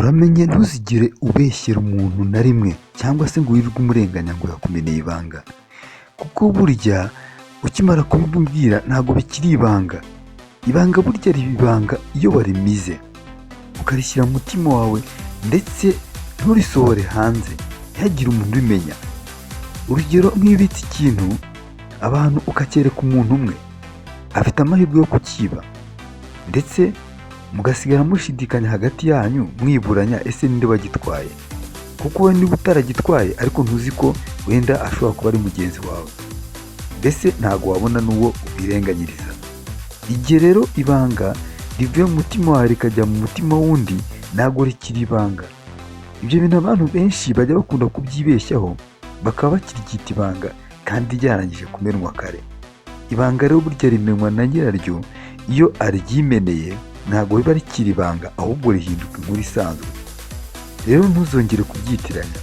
Uramenye ntuzigere ubeshyera umuntu na rimwe cyangwa se ngo wirirwe umurenganya ngo yakumeneye ibanga, kuko burya ukimara kubimubwira ntabwo bikiri ibanga. Ibanga burya riba ibanga iyo warimize, ukarishyira mu mutima wawe ndetse nturisohore hanze, ntihagire umuntu ubimenya. Urugero, nk'iyo ubitse ikintu abantu ukacyereka umuntu umwe, afite amahirwe yo kukiba, ndetse mugasigara mushidikanya hagati yanyu, mwiburanya: ese ninde wagitwaye? Kuko wowe niba utaragitwaye, ariko ntuzi ko wenda ashobora kuba ari mugenzi wawe, mbese ntabwo wabona n'uwo ubirenganyiriza. Igihe rero ibanga rivuye mu mutima wawe rikajya mu mutima w'undi, ntabwo rikiri ibanga. Ibyo bintu abantu benshi bajya bakunda kubyibeshyaho, bakaba bakiryita ibanga kandi ryarangije kumenwa kare. Ibanga rero burya rimenywa na nyiraryo iyo aryimeneye, ntabwo riba rikiri ibanga, ahubwo rihinduka inkuru isanzwe. Rero ntuzongere kubyitiranya.